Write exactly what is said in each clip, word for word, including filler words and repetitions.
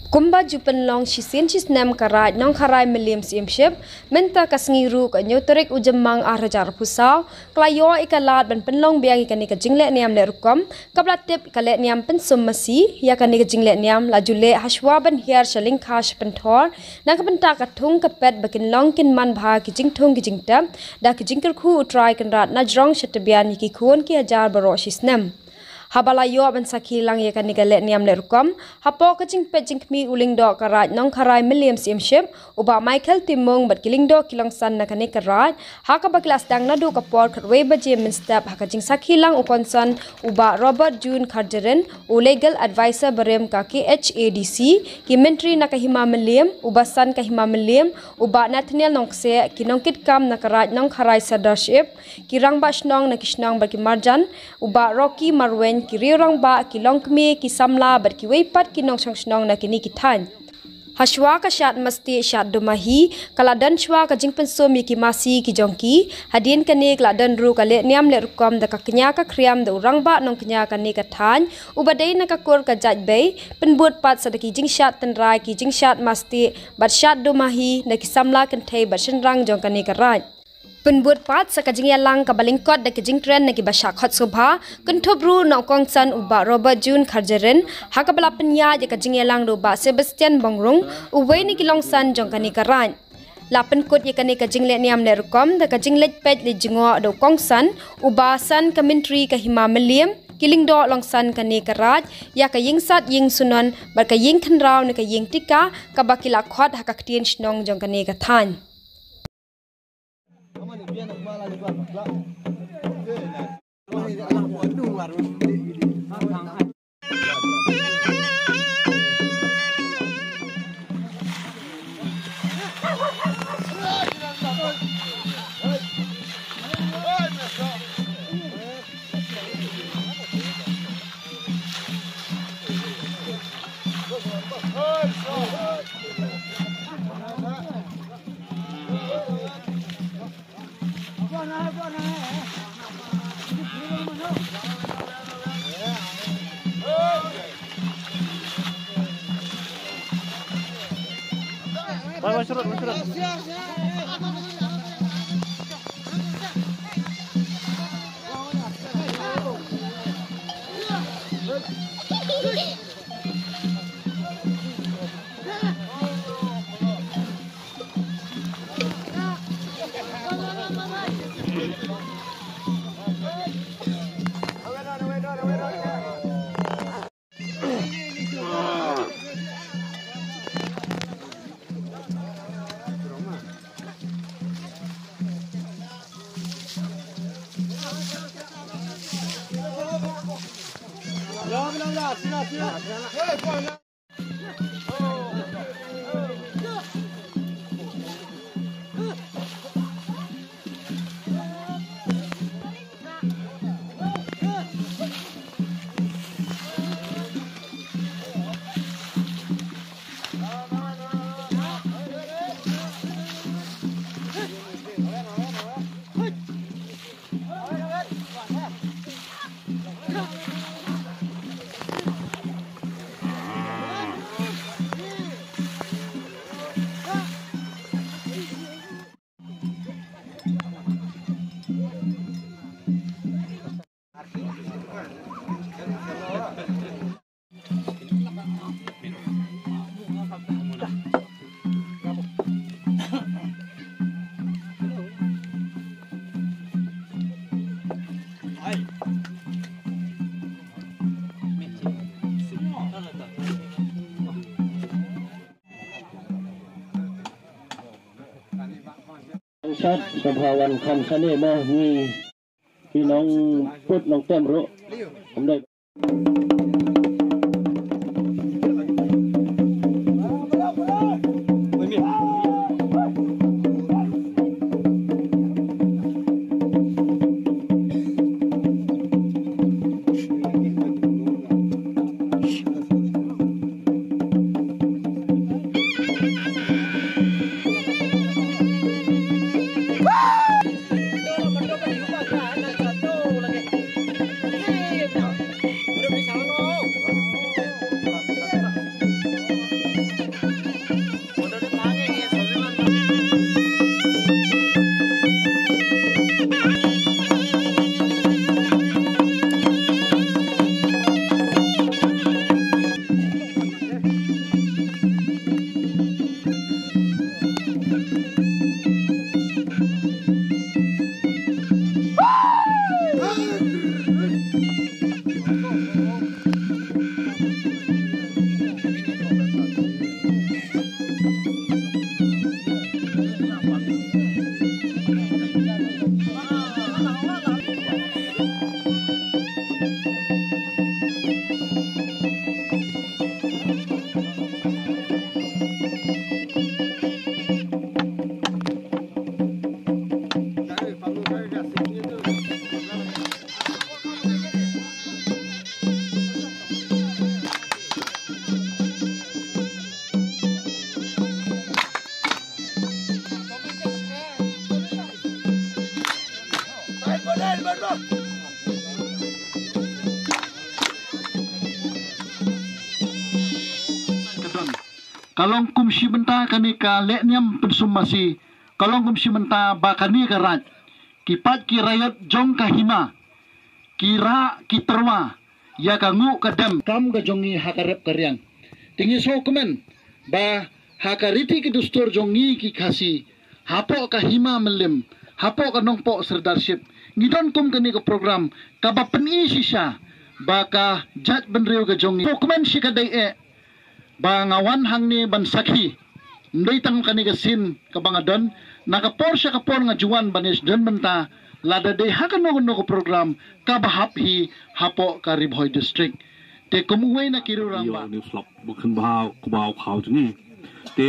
Kumba ju pynlong shisien shisnem ka Raid Nongkharai Mylliem Syiemship, mynta ka sngi ruh ka hynñiew tarik u Jymmang ar hajar arphew saw, ka la ïoh ïa ka lad ban pynlong biang ïa kane ka jingleh niam leh rukom, kaba la tip ka leh niam pynsum masi. Ïa kane ka jingleh niam la ju leh hashwa ban hiar sha lyngkha sha pynthor, na ka bynta ka thung ka pet ba kin long kin man bha ki jingthung ki jingtep, da ki jingkyrkhu U Trai Kynrad na jrong sha tbian ïa ki khun ki hajar baroh shisnem. Haba la ïoh ban sakhi lang ïa kane ka leh niam leh rukom, hapoh ka jingpeit jingkhmih u lyngdoh ka Raid Nongkharai Mylliem Syiemship, u Bah Michael Timung bad ki lyngdoh ki longsan na kane ka Raid, ha kaba ki la sdang naduh ka por khatwei baje mynstep ha ka jingsakhi lang u kongsan u Bah Robert June Kharjahrin, u Legal Adviser barim ka K H A D C, ki Myntri na ka Hima Mylliem, u Basan ka Hima Mylliem, u Bah Nathaniel Nongkseh, ki nongkitkam na ka Raid Nongkharai Sirdarship, ki Rangbah Shnong na ki shnong bad ki marjan, u Bah Rocky Marwein, ki riew rangbah, ki longkmie, ki samla bad kiwei pat ki nongshong shnong na kine ki thaiñ. Hashwa ka shad mastieh shad domahi, ka la don shwa ka jingpynsum ïa ki masi ki jong ki. Hadien kane ka la don ruh ka leh niam leh rukom da ka kñia ka khriam da u rangbah nongkñia kane ka thaiñ, uba dei na ka kur ka jaitbei, pynbud pat sa da ki jingshad tynrai ki jingshad mastieh bad shad domahi na ki samla kynthei bad shynrang jong kane ka Raid. Pynbud pat sa ka jingïalang kaba lyngkot da ki jingkren na kiba shah khot sngewbha, kynthup ruh na u kongsan u Bah Robert June Kharjahrin, ha kaba la pynïaid ïa ka jingïalang da u Bah Sebastian Bongrung, uwei na ki longsan jong kane ka Raid. La pynkut ïa kane ka jingleh niam leh rukom da ka jingleit peit leit jngoh da u kongsan, u Basan ka Myntri ka Hima Mylliem, ki lyngdoh longsan kane ka Raid, ïa ka ïing sad ïing sunon bad ka ïing khynraw ne ka ïing tika, kaba ki la khot ha ka ktien shnong jong kane ka thaiñ. Sat sngewbha wan kham shane mo ngi ki nongput nongtem ruh. Ym dei. Ka long kum shi bynta kane ka lehniam pynsum masi, ka long kum shi bynta ba kane ka raid, ki paid ki raid jong ka hima, ki rah ki tyrwa ïa ka nguh ka dem kam ka jong ngi ha ka rep ka riang. Te ngi sngewkmen ba ha ka riti ka dustur jong ngi ki Khasi, hapoh ka hima Mylliem, hapoh ka Nongpoh Sirdarship, ngi don kum kane ka program kaba pyni shisha ba ka jaitbynriew ka jong ngi. Sngewkmen shi ka dei eh ba nga wan hangne ban sakhi. Ym dei tang kane ka sien kaba nga don, na ka por sha ka por nga ju wan ban ïa sdang bynta lada dei ha kano kano ka program kaba hap hi hapoh ka Ri Bhoi District. Te kum uwei na ki riew rangbah, ïa, ni slap bukan bha ku bau khau jong ngi. Te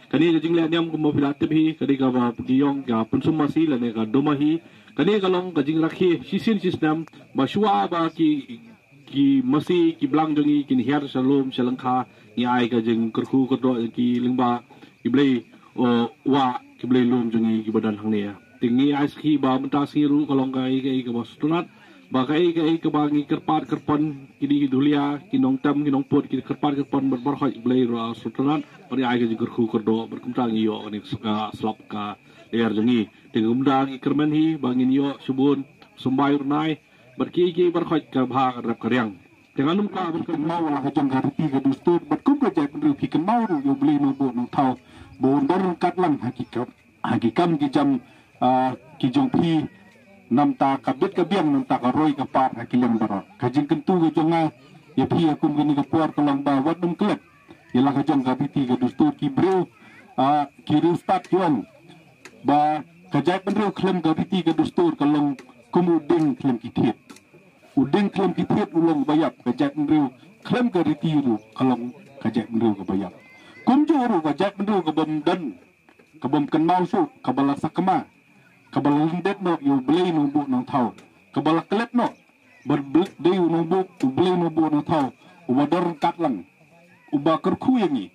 kane ka jingleh niam kumba phi la tip hi, kane kaba phi ong ka pynsum masi lane ka duma hi. Kane ka long ka jingrakhe shisien shisnem ba shuwa ba ki ki masi ki blang jong ngi kin hiar sha lum sha lyngkha, ngi ai ka jingkyrkhu kyrdoh ïa ki lyngba ki blei, o, wah ki blei lum jong ngi kiba don hangne. Te ngi ai sakhi ba mynta sngi ruh ka long kaei kaei kaba sngewtynnat, ba kaei kaei kaba ngi kyrpad kyrpon, kine ki dhulia, ki nongtem, ki nongput, ki kyrpad kyrpon bad baroh ki blei ruh sngewtynnat, bad ngi ai ka jingkyrkhu kyrdoh bad kumta ngi ïoh kane ka slap ka lyer jong ngi. Te kumta ngi kyrmen hi ba ngin ïoh shibun symbai rnai bad kiei kiei baroh ka bha ka rep ka riang. Te ngan ym kwah ban kynmaw la ka jong ka riti ka dustur bad kum ka jaitbynriew phi kynmaw ruh ïa U Blei Nongbuh Nongthaw ba un don ryngkat lang ha ki kam, ha ki kam ki jam, ah, ki jong phi, namta ka bit ka biang, namta ka roi ka par ha ki liang baroh. Ka jingkyntu ka jong nga ïa phi ha kum kane ka por ka long ba wat nym klet ïa la ka jong ka riti ka dustur. Ki briew, ah, ki riewstad ki ong ba ka jaitbynriew khlem ka riti ka dustur ka long kum u dieng khlem ki thied. U dieng khlem ki thied u long ba ïap, ka jaitbynriew khlem ka riti ruh ka long ka jaitbynriew kaba ïap. Kumjuh ruh ka jaitbynriew kabym don, kabym kynmaw shuh, kaba la sakma, kaba la lyndet noh ïa U Blei Nongbuh Nongthaw, kaba la klet noh ba dei U Nongbuh, U Blei Nongbuh Nongthaw uba don ryngkat lang, uba kyrkhu ïa ngi,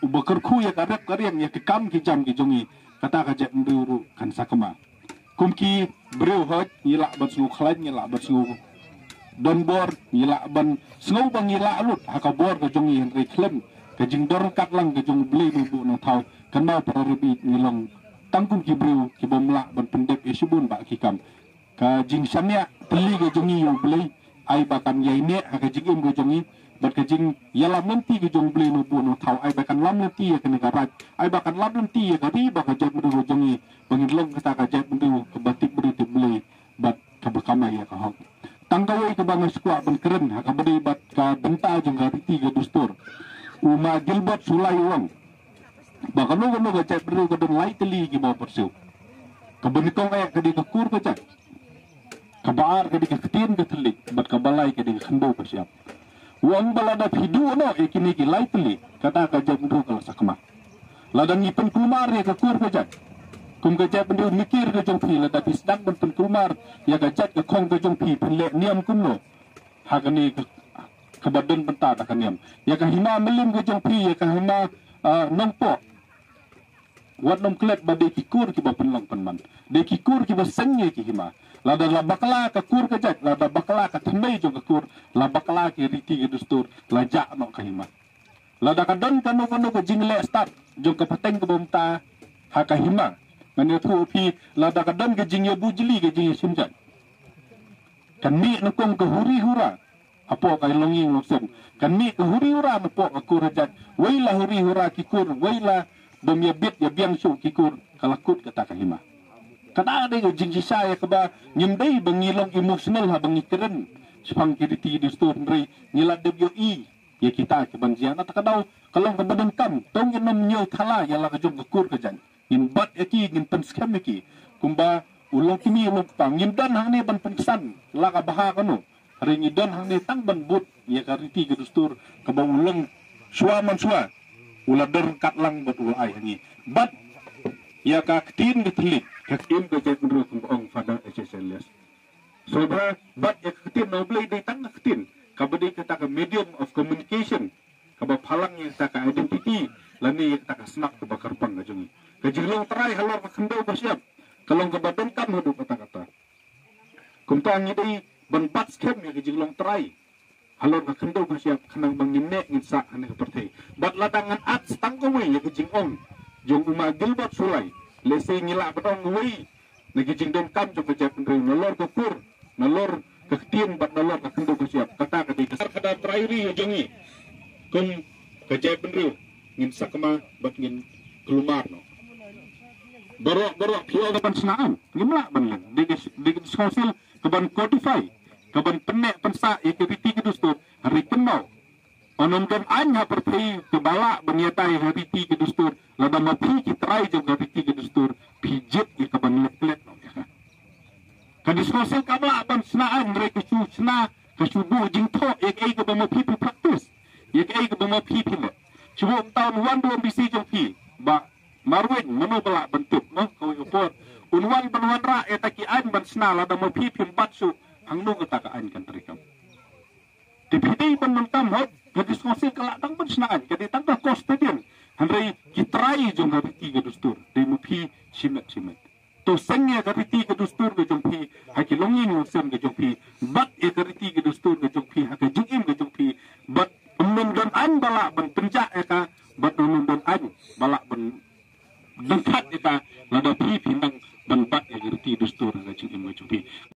uba kyrkhu ïa ka rep ka riang, ïa ki kam ki jam ki jong ngi, kata ka jaitbynriew ruh kan sakma. Kum ki briew hoi ngi lah ban sngew khlaiñ, ngi lah ban sngew don bor, ngi lah ban sngew ba ngi lah lut ha ka bor ka jong ngi, hynrei khlem ka jingdon ryngkat lang ka jong U Blei Nongbuh Nongthaw, kynmaw para rebit ngi long tang kum ki briew kibym lah ban pyndep ïa shibun ba ki kam. Ka jingshaniah tylli ka jong ngi ïa U Blei ai ba kan ïaineh ha ka jingim ka jong ngi, bad ka jingïalam lynti ka jong U Blei Nongbuh Nongthaw ai ba kan lam lynti ïa kane ka raid, ai ba kan lam lynti ïa ka ri bad ka jaitbynriew ka jong ngi, ba ngin long kata ka jaitbynriew kaba tip briew tip Blei bad kaba kamai ïa ka hok. Tang kawei kaba nga sngewkwah ban kren ha kaba dei bad ka bynta jong ka riti ka dustur. U Ma Gilbert Sulai u ong ba kano kano ka jaitbynriew ka don lai tylli kiba pyrshah. Kaba nyngkong eh ka dei ka kur ka jait. Kaba ar ka dei ka ktien ka thylliej, bad kaba lai ka dei ka khyndew ka shyiap. U ong ba lada phi duh noh ïa kine ki lai tylli, kata ka jaitbynriew ka la sakma. Lada ngi pynkulmar ïa ka kur ka jait, kum ka jaitbynriew Nikir ka jong phi, lada phi sdang ban pynkulmar ïa ka jait ka khong ka jong phi, phin leh niam kumno ha kane ka, kaba don bynta da ka niam? Ïa ka hima Mylliem ka jong phi, ïa ka hima, ah, Nongpoh, wat nym klet ba dei ki kur kiba pynlong pynman, dei ki kur kiba seng ïa ki hima. Lada la bakla ka kur ka jait, lada bakla ka thymmei jong ka kur, la bakla ki riti ki dustur, la jah noh ka hima. Lada ka don kano kano ka jingleh stad jong ka pateng kaba mynta ha ka hima, ngan ïathuh ïa phi, lada ka don ka jingïabujli, ka jingïashim jait, kan mih nyngkong ka huri hura hapoh ka longïing longsem, kan mih ka huri hura napoh ka kur ka jait, wei la huri hura ki kur, wei la bym ïabit ïabiang shuh ki kur, ka la kut kata ka hima. Kata dei ka jingshisha ïa kaba ngim dei ba ngi long emotional haba ngi kren shaphang ki riti ki dustur, hynrei ngi la dep ïohi ïa kita kiban jia. Na kata ka daw ka long kaba donkam, to ngin nym ñiew thala ïa la ka jong ka kur ka jait. Ngin bat ïa ki, ngin pynskhem ïa ki. Kumba u long kmie u long kpa, ngim don hangne ban pynksan la ka bha kano, hynrei ngi don hangne tang ban bud ïa ka riti ka dustur kaba u long shuwa man shuwa u la don ryngkat lang bad u la ai ha ngi. Bad ïa ka ktien ka thylliej, ka ktien ka jaitbynriew kumba ong Father H S Elias. Sngewbha, bad ïa ka ktien na U Blei dei tang ka ktien kaba dei kata ka medium of communication kaba phalang ïa kata ka identity lane ïa kata ka snak kaba kyrpang ka jong ngi. Ka jinglong trai halor ka khyndew ka shyiap ka long kaba donkam haduh katta katta. Kumta ngi dei ban bat skhem ïa ka jinglong trai halor ka khyndew ka shyiap, khnang ba ngin neh ngin sah ha kane ka pyrthei. Bad lada ngan add tang kawei ïa ka jingong jong u ma Gilbert Sulai, lehse ngi lah ban ong uwei na ki jingdonkam jong ka jaitbynriew, nalor ka kur, nalor ka ktien bad nalor ka khyndew ka shyiap. Kata ka dei ka sar ka da trai ri ïa jong ngi. Kum ka jaitbynriew ngin sakma bad ngin kulmar noh. Baroh baroh phi ong ban shna aiñ, ngim lah ban leh. Dei ka, dei ka District Council ka ban codify, ka ban pynneh pynsah ïa ka riti ka dustur. Hynrei kynmaw, ym don aiñ ha pyrthei kaba lah ban ïada ïa ka riti ka dustur. Lada ma phi ki trai jong ka riti ka dustur, phi jied ïa ka ban leh klet noh ïa ka. Ka District Council kam lah ban shna aiñ, hynrei ka shu shna, ka shu buh jingthoh ïa kaei kaba ma phi phi practice, ïa kaei kaba ma phi phi leh. Shu buh mynta un wan u MDC jong phi, Bah Marwein, mano ba lah ban tip, noh, kawei ka por un wan ban wanrah ïa kita ki aiñ ban shna, lada ma phi phim bat shuh, hangno kata ka aiñ kan treikam? Te phi dei ban donkam, hooid, ka District Council ka lah tang ban shna aiñ, ka dei tang ka custodian. Hynrei ki trai jong ka riti ka dustur, dei ma phi shimet shimet. To seng ïa ka riti ka dustur ka jong phi ha ki longïing longsem ka jong phi, bat ïa ka riti ka dustur ka jong phi ha ka jingim ka jong phi. Bad ym don aiñ ba lah ban pynjah ïa ka, bad ym don aiñ ba lah ban ryngkat ïa ka, lada phi phi nang ban bat ïa ka riti dustur ha ka jingim ka jong phi.